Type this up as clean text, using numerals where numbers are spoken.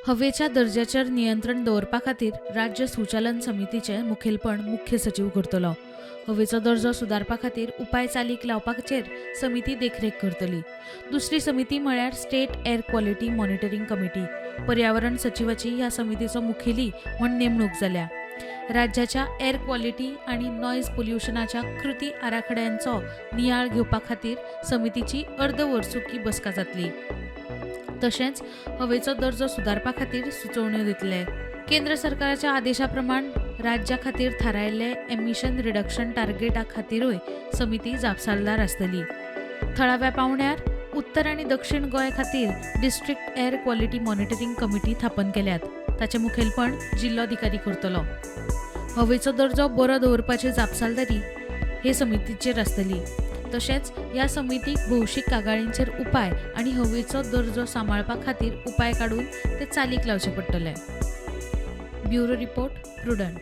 हवेच्या दर्ज्याचेर नियंत्रण दवरपा खातीर राज्य सुचालन समितीचें मुखेलपण मुख्य सचीव करतलो. हवेचो दर्जो सुदारपा खातीर उपाय चालीक लावपाचेर समिती देखरेख करतली. दुसरी समिती म्हळ्यार State Air Quality Monitoring Committee. पर्यावरण सचिवाची ह्या समितीचो मुखेली म्हूण नेमणूक जाल्या. राज्याच्या एअर क्वॉलिटी आनी नॉयज पोल्युशनाच्या कृती आराखड्यांचो नियाळ घेवपा खातीर समितीची अर्द वर्सुकी बसका जातली. तशेंच हवेचो दर्जो सुदारपा खातीर सुचोवण्यो दितले. केंद्र सरकाराच्या आदेशा प्रमाण राज्या खातीर थारायल्ले एमिशन रिडक्शन टार्गेटा खातीरूय समिती जापसालदार आसतली. थळाव्या पावंड्यार उत्तर आनी दक्षिण गोंय खातीर District Air Quality Monitoring Committee Thapan केल्यात. ताचें मुखेलपण जिल्लोधिकारी करतलो. हवेचो दर्जो बरो दवरपाची जापसालदारी हे समितीचेर आसतली. तशेंच ह्या समितीक भौशीक कागाळींचेर उपाय आनी हवेचो दर्जो सांबाळपा खातीर उपाय काडून ते चालीक लावचे पडटले. Bureau report, Prudent.